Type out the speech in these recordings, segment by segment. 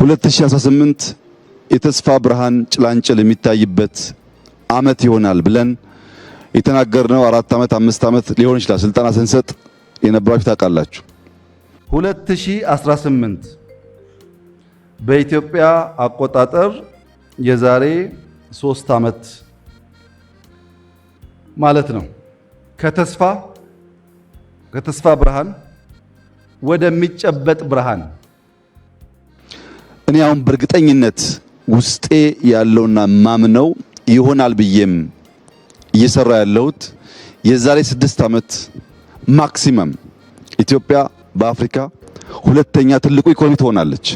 2018 የተስፋ ብርሃን ጭላንጭል የሚታይበት ዓመት ይሆናል ብለን የተናገርነው 4 ዓመት፣ 5 ዓመት ሊሆን ይችላል። ስልጠና ስንሰጥ የነበራችሁ ታውቃላችሁ። 2018 በኢትዮጵያ አቆጣጠር የዛሬ 3 ዓመት ማለት ነው። ከተስፋ ብርሃን ወደሚጨበጥ ብርሃን። እኔ አሁን በእርግጠኝነት ውስጤ ያለውና ማምነው ይሆናል ብዬም እየሰራ ያለሁት የዛሬ 6 ዓመት maximum ኢትዮጵያ በአፍሪካ ሁለተኛ ትልቁ ኢኮኖሚ ትሆናለች።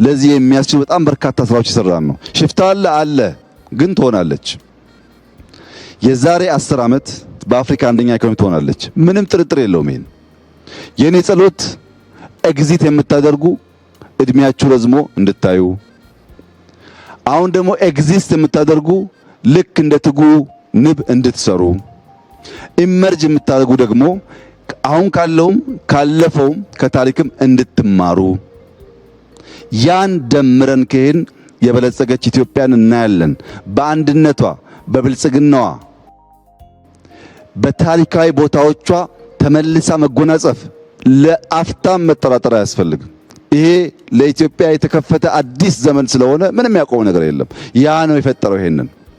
ለዚህ የሚያስችሉ በጣም በርካታ ስራዎች እየሰራን ነው። ሽፍታ አለ አለ፣ ግን ትሆናለች። የዛሬ 10 ዓመት በአፍሪካ አንደኛ ኢኮኖሚ ትሆናለች። ምንም ጥርጥር የለውም። ይሄን የኔ ጸሎት exit የምታደርጉ እድሜያችሁ ረዝሞ እንድታዩ፣ አሁን ደግሞ exist የምታደርጉ ልክ እንደ ትጉ ንብ እንድትሰሩ፣ emerge የምታደርጉ ደግሞ አሁን ካለውም ካለፈውም ከታሪክም እንድትማሩ፣ ያን ደምረን ከሄድን የበለጸገች ኢትዮጵያን እናያለን። በአንድነቷ፣ በብልጽግናዋ፣ በታሪካዊ ቦታዎቿ ተመልሳ መጎናጸፍ ለአፍታም መጠራጠር አያስፈልግም። ይሄ ለኢትዮጵያ የተከፈተ አዲስ ዘመን ስለሆነ ምንም ያቆመው ነገር የለም። ያ ነው የፈጠረው ይሄንን።